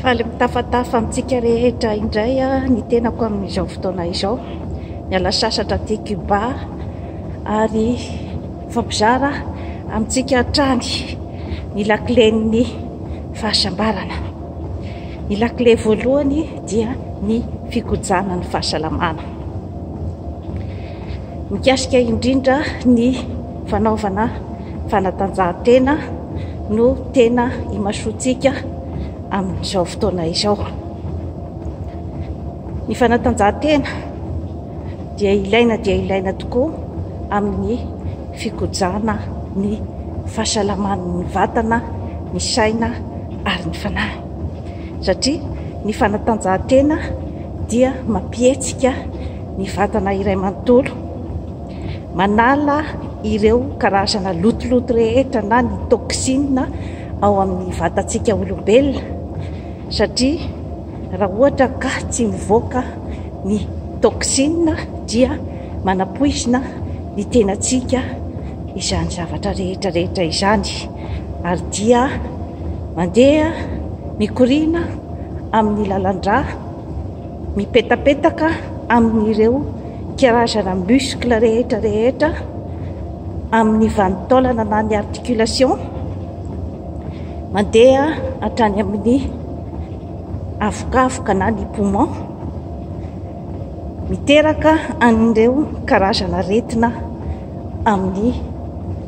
Faly mitafatafa amintsika rehetra indray ny tenako amin'izao fotoana izao. Miala sasatra aty Cuba ary mifampizara amintsika hatrany ny lakilen'ny fahasambarana. Ny lakile voalohany dia ny fikojana ny fahasalamana. Mikasika indrindra ny fanaovana fanatanjahantena no tena imasoantsika amin'izao fotoana izao. Ny fanatanjahantena dia ilaina dia ilaina tokoa amin'ny fikojana ny fahasalaman'ny vatana, ny saina ary ny fanahy. Satria ny fanatanjahantena dia mampihetsika ny vatana iray manontolo, manala ireo karazana lotoloto rehetra na ny toxine ao amin'ny vatantsika olombelona satria raha ohatra ka tsy mivoaka ny toxine dia manapoizina ny tenantsika izany zavatra rehetra rehetra izany ary dia mandeha mikoriana amin'ny lalan-drà mipetapetaka amin'ireo karazana muscle rehetra rehetra amin'ny vanin-taolana na ny articulation mandeha hatrany amin'ny avokavoka na ny poumon miteraka an'ireo karazana aretina amin'ny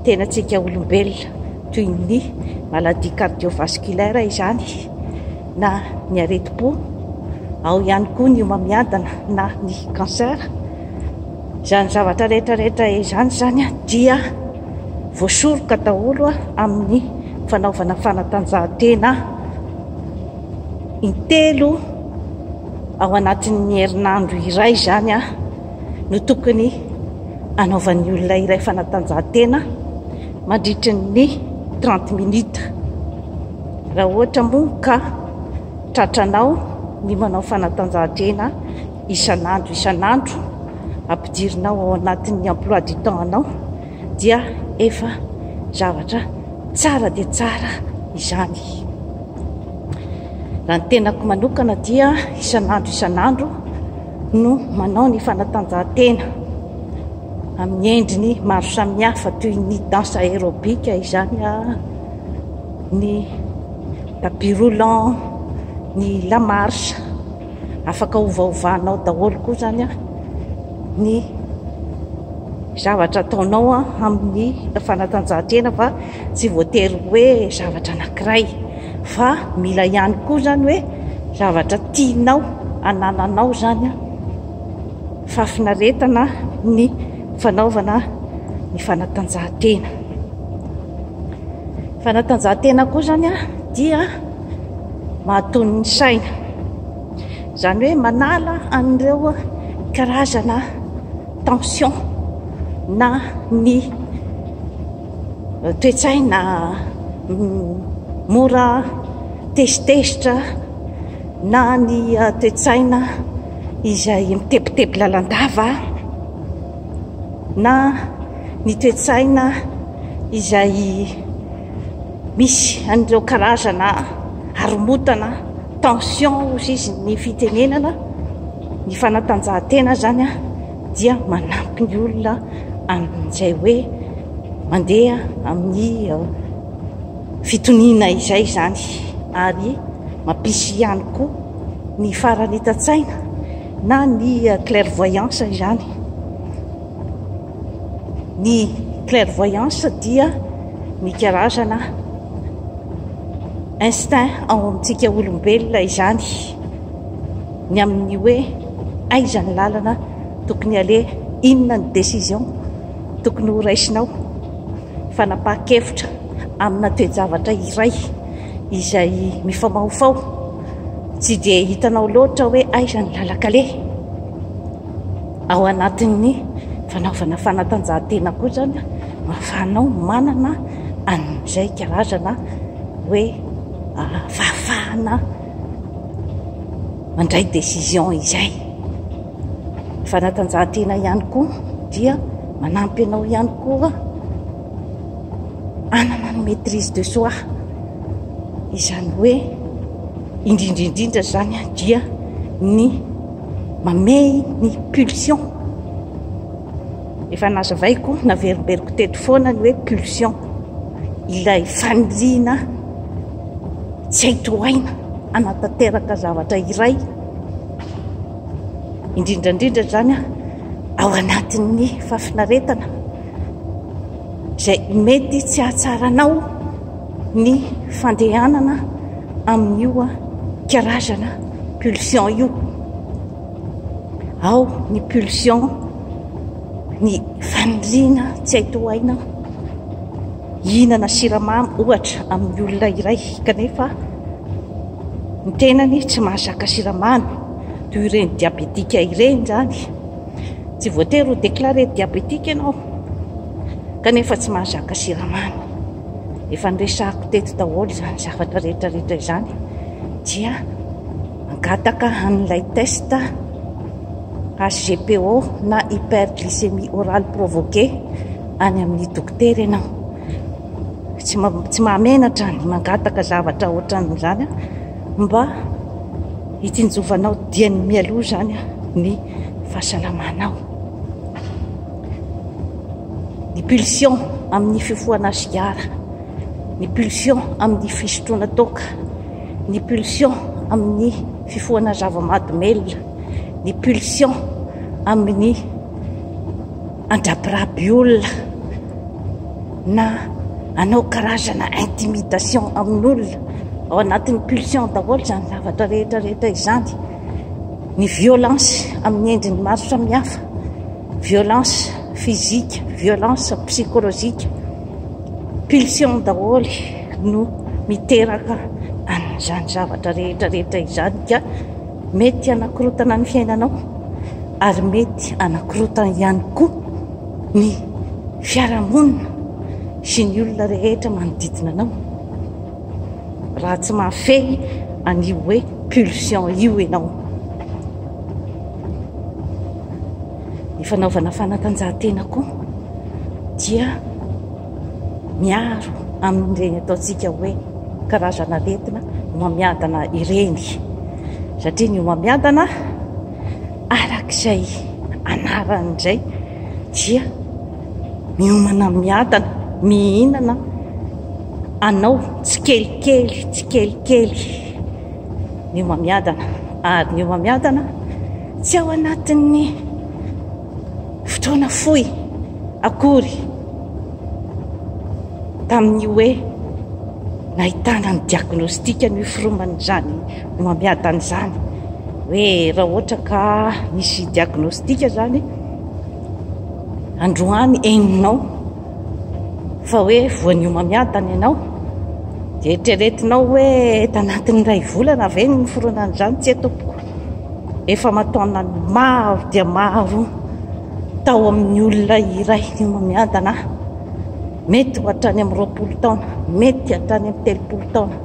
tenantsika olombelona toy ny maladie cardiovasculaire izany na ny aretim-po, ao ihany koa ny homamiadana na ny cancer. Izany zavatra rehetra rehetra izany izany dia voasoroka daholo amin'ny fanaovana fanatanjahantena intelo ao anatin'ny herinandro iray izany no tokony anaovan'ny olona iray fanatanjahantena mandritry ny trente minutes. Raha ohatra moa ka tratranao ny manao fanatanjahantena isan'andro isan'andro, ampidirinao ao anatin'ny emploi du temps anao dia efa zavatra tsara dia tsara izany. Raha ny tenako manokana dia isan'andro isan'andro no manao ny fanatanjahantena amin'ny endriny maro samihafa toy ny danse aérobic izany ny tapis roulant, ny la marche, afaka ovaovanao daholo koa zany ny zavatra ataonao amin'ny fanatanjahantena fa tsy voatery hoe zavatra anankiray fa mila ihany koa zany hoe zavatra tianao anananao zany fahafinaretana ny fanaovana ny fanatanjahantena. Fanatanjahantena koa izany dia mahatony ny saina. Izany hoe manala an'ireo karazana tension na ny toe-tsaina mora tezitezitra na ny toe-tsaina izay mitebiteby lalandava na ny toe-tsaina izay misy an'ireo karazana haromotana, tension hozy izy ny fitenenana, ny fanatanjahantena izany dia manampy ny olona amin'izay hoe mandeha amin'ny fitoniana izay izany ary mampisy ihany koa ny faharanitan-tsaina na ny clairvoyance izany. Ny clairvoyance dia ny karazana instinct ao amintsika olombelona izany, ny amin'ny hoe aiza ny lalana tokony aleha, inona ny décision tokony ho raisinao, fanapahan-kevitra amina toe-javatra iray izay mifamahofaho, tsy dia hitanao loatra hoe aiza ny lalan-kaleha. Ao anatin'ny fanaovana fanatanjahantena koa izany no ahafahanao manana an'izay karazana hoe fahafahana mandray décision izay. Ny fanatanjahantena ihany koa dia manampy anao ihany koa hanana ny maîtrise de soi, izany hoe. Indrindra indrindra izany dia ny mamehy ny pulsion. Efa nazavaiko, naverimberiko teto foana ny hoe pulsion. Ilay faniriana tsy hay tohaina hanatanteraka zavatra iray, indrindra indrindra izany ao anatin'ny fahafinaretana izay mety tsy hahatsara anao ny fandehanana amin'io karazana pulsion io. Ao ny pulsion, ny faniriana tsy hay tohaina hihinana siramamy ohatra amin'ny olona iray kanefa ny tenany tsy mahazaka siramamy toy ireny diabetika ireny izany. Tsy voatery ho déclaré diabetika ianao kanefa tsy mahazaka siramamy. Efa niresahako teto daholo izany zavatra rehetra rehetra izany dia mangataka an'ilay test HGPO na hyperglycémie orale provoquée any amin'ny dokotera ianao. Tsy tsy mahamenatra ny mangataka zavatra ohatran'izany mba hitsinjovanao dieny mialoha izany ny fahasalamanao. Ny pulsion amin'ny fifohana sigara, ny pulsion amin'ny fisotroana toaka, ny pulsion amin'ny fifohana zava-mahadomelina, ny pulsion amin'ny andrabiraby olona na hanao karazana intimidation amin'olona. Ao anatin'ny pulsion daholo izany zavatra rehetra rehetra izany. Ny violence amin'ny endriny maro samihafa, violence physique, violence psychologique, pulsion daholo no miteraka an'izany zavatra rehetra rehetra izany ka mety hanakorotana ny fiainanao ary mety hanakorotana ihany koa ny fiarahamonina sy ny olona rehetra manodidina anao raha tsy mahafehy an'io hoe pulsion io ianao. Ny fanaovana fanatanjahantena koa dia miaro amin'ireny ataontsika hoe karazana aretina homamiadana ireny satria ny homamiadana arak'izay anarany izay dia miomana miadana, mihinana anao tsikelikely tsikelikely ny homamiadana ary ny homamiadana tsy ao anatin'ny fotoana fohy akory tamin'ny hoe nahitana ny diagnostic ny foroman'izany homamiadana izany hoe raha ohatra ka misy diagnostic izany androany henonao fa hoe voan'ny homamiadana ianao dia eritreretinao hoe tanatin'ny iray volana ve ny niforonan'izany? Tsia tompoko, efa aman-taonany maro dia maro tao amin'ny olona iray ny homamiadana, mety ho hatrany amin'ny 20 taona, mety hatrany amin'ny 30 taona,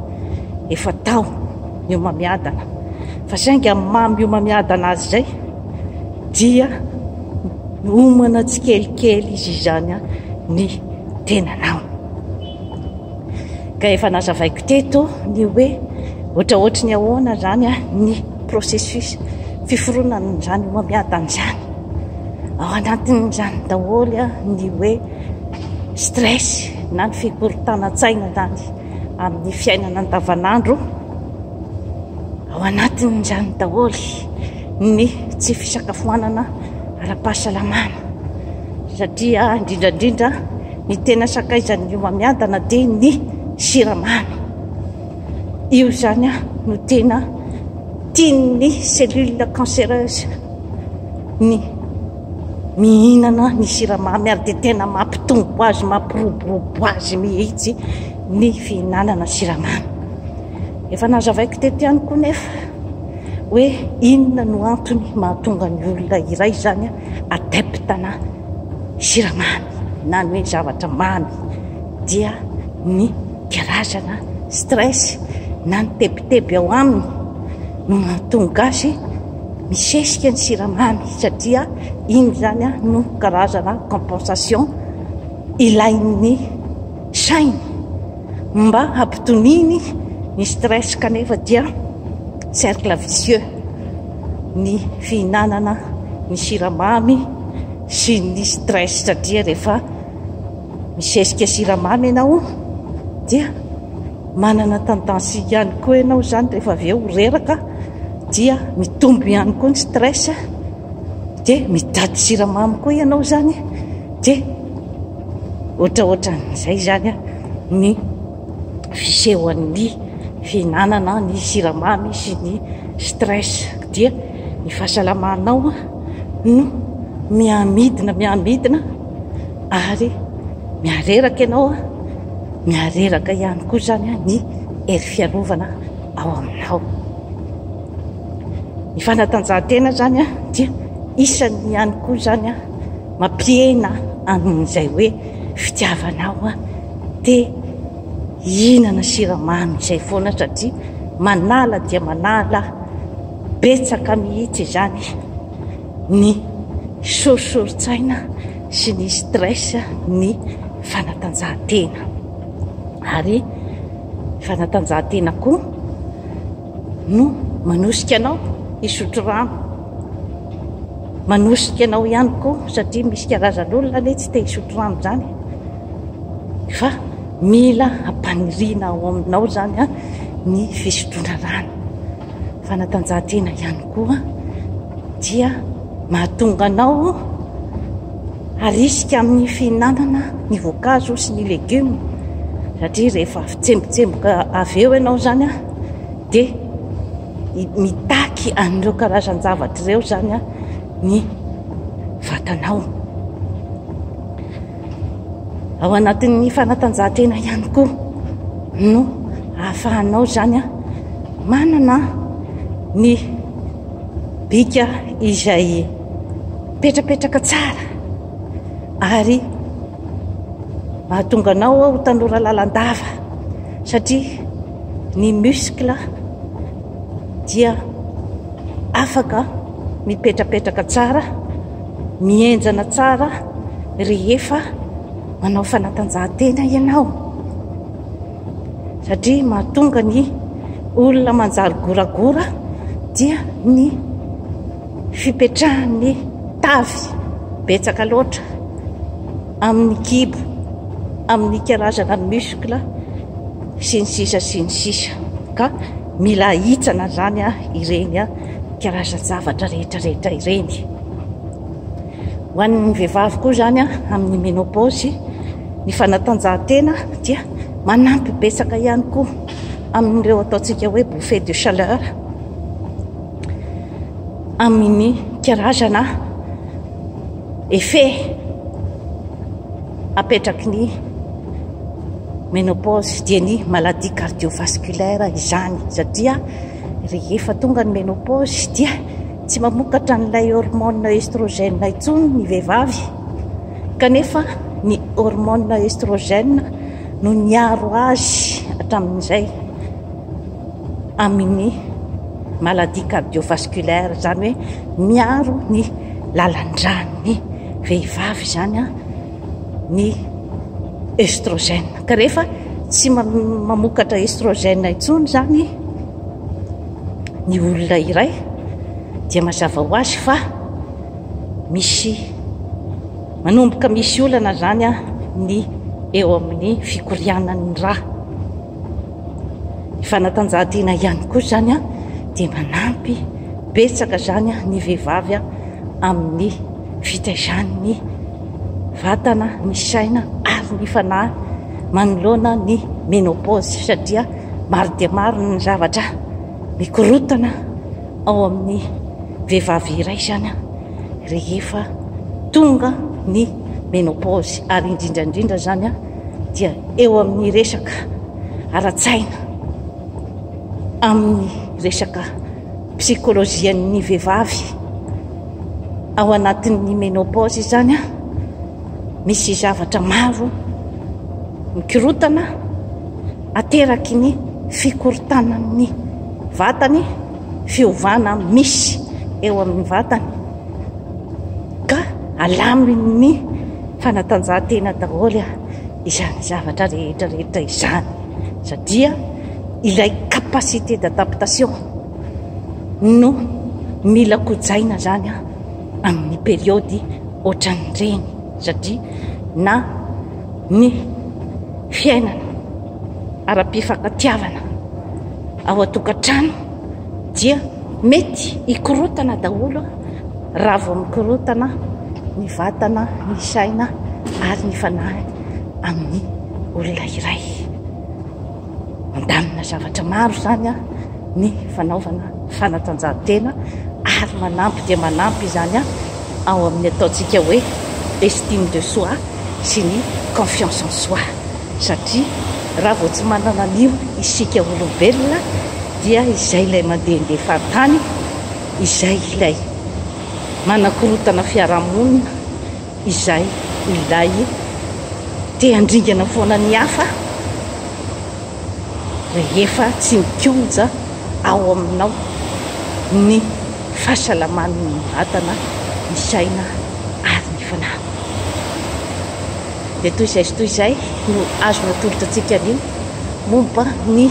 efa tao ny homamiadana. Fa saingy amin'ny maha mihomamiadana azy izay dia miomana tsikelikely izy izany ny tenanao. Ka efa nazavaiko teto ny hoe ohatraohatry ny ahoana izany ny processus fiforonan'izany homamiadana izany. Ao anatin'izany daholo ny hoe stress na ny fikorontanan-tsaina izany amin'ny fiainana andavanandro. Ao anatin'izany daholo ny tsy fisakafoanana ara-pahasalamana satria indrindra indrindra ny tena sakaizan'ny homamiadana dia ny siramamy. Io izany no tena tian'ny cellule cancéreuse ny mihinana ny siramamy ary dia tena mampitombo azy, mampiroborobo azy mihitsy ny fihinanana siramamy. Efa nazavaiko teto ihany koa nefa hoe inona no antony mahatonga ny olona iray izany adepte-na siramamy na ny hoe zavatra mamy dia ny karazana stress na ny tebiteby ao aminy no mahatonga azy misesika ny siramamy satria iny izany no karazana compensation ilain'ny sainy mba hampitoniany ny stress kanefa dia. cercle vicieux ny fihinanana ny siramamy sy ny stress satria rehefa misesika siramamy ianao dia manana tendance ihany koa ianao izany rehefa avy eo reraka dia mitombo ihany koa ny stress dia mitady siramamy koa ianao izany dia ohatraohatran'izay izany ny fisehoan'ny fihinanana ny siramamy sy ny stress dia ny fahasalamanao no mihamidina mihamidina ary mihareraka ianao mihareraka ihany koa izany ny hery fiarovana ao aminao. Ny fanatanjahantena izany dia isan'ny ihany koa izany mampihena an'izay hoe fitiavanao te hihinana siramamy izay foana satria manala dia manala betsaka mihitsy izany ny sorisorin-tsaina sy ny stress ny fanatanjahantena. Ary ny fanatanjahantena koa no manosika anao hisotro rano. Manosika anao ihany koa satria misy karazan'olona anie tsy te hisotro rano izany fa mila ampaniriana ao aminao izany ny fisotroana rano. Fanatanjahantena ihany koa dia mahatonga anao harisika amin'ny fihinanana ny voankazo sy ny legioma satria rehefa tsembotsemboka avy eo ianao izany dia mitaky an'ireo karazan-javatra ireo izany ny vatanao. Ao anatin'ny fanatanjahantena ihany koa no ahafahanao izany manana ny bika izay mipetrapetraka tsara ary mahatonga anao ho tanora lalandava satria ny muscle dia afaka mipetrapetraka tsara, mihenjana tsara rehefa manao fanatanjahantena ianao. Satria mahatonga ny olona manjary goragora dia ny fipetrahan'ny tavy betsaka loatra amin'ny kibo, amin'ny karazana muscle sy ny sisa sy ny sisa. Ka mila ahitsana izany ireny karazan-javatra rehetra rehetra ireny. Ho an'ny vehivavy koa izany amin'ny ménopause, ny fanatanjahantena dia manampy betsaka ihany koa amin'ireo ataontsika hoe bouffée de chaleur, amin'ny karazana effet apetraky ny ménopause dia ny maladie cardiovasculaire izany satria rehefa tonga ny ménopause dia tsy mamokatra an'ilay hormone œstrogène intsony ny vehivavy kanefa ny hormone œstrogène no niaro azy hatramin'izay amin'ny maladie cardiovasculaire, izany hoe miaro ny lalan-dran'ny vehivavy izany ny œstrogène. Ka rehefa tsy mamokatra œstrogène intsony izany ny olona iray dia mazava ho azy fa misy manomboka misy olana izany ny eo amin'ny fikorianan'ny rà. Ny fanatanjahantena ihany koa izany dia manampy betsaka izany ny vehivavy amin'ny fitaizany ny vatana, ny saina ary ny fanahy manoloana ny ménopause satria maro dia maro ny zavatra mikorotana ao amin'ny vehivavy iray izany rehefa tonga ny ménopause ary indrindra indrindra izany dia eo amin'ny resaka ara-tsaina, amin'ny resaka psikolojian'ny vehivavy ao anatin'ny ménopause izany, misy zavatra maro mikorotana ateraky ny fikorontanan'ny vatany, fiovana misy eo amin'ny vatany ka alamin'ny fanatanjahantena daholo izany zavatra rehetra rehetra izany satria ilay capacité d'adaptation. no mila kojaina izany amin'ny période ohatran'ireny satria na ny fiainana ara-pifankatiavana ao an-tokantrano dia mety hikorontana daholo raha vao mikorontana ny vatana, ny saina ary ny fanahy amin'ny olona iray. Mandamina zavatra maro izany ny fanaovana fanatanjahantena ary manampy dia manampy izany ao amin'ny ataontsika hoe estime de soi sy ny confiance en soi satria raha vao tsy manana an'io isika olombelona dia izay ilay mandehandeha fahatany, izay ilay manakorontana fiarahamonina, izay ilay te handringana foana ny hafa rehefa tsy mikonja ao aminao ny fahasalaman'ny vatana, ny saina ary ny fanahy. Dia toy izay sy toy izay no azo natolotra antsika anio momba ny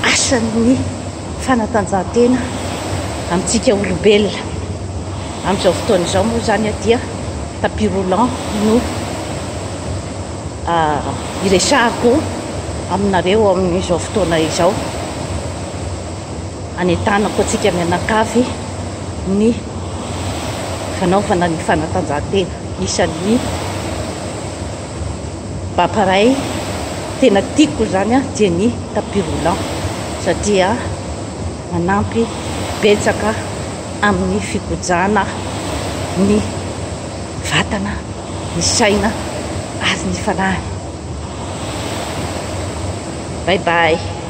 asan'ny fanatanjahantena amintsika olombelona. Amin'izao fotoana izao moa izany dia tapis roulant no iresahako aminareo amin'izao fotoana izao. Anentanako antsika mianakavy ny fanaovana ny fanatanjahantena. Isan'ny mamparay tena tiako izany dia ny tapis roulant satria manampy betsaka amin'ny fikojana ny vatana, ny saina ary ny fanahy. Bye bye.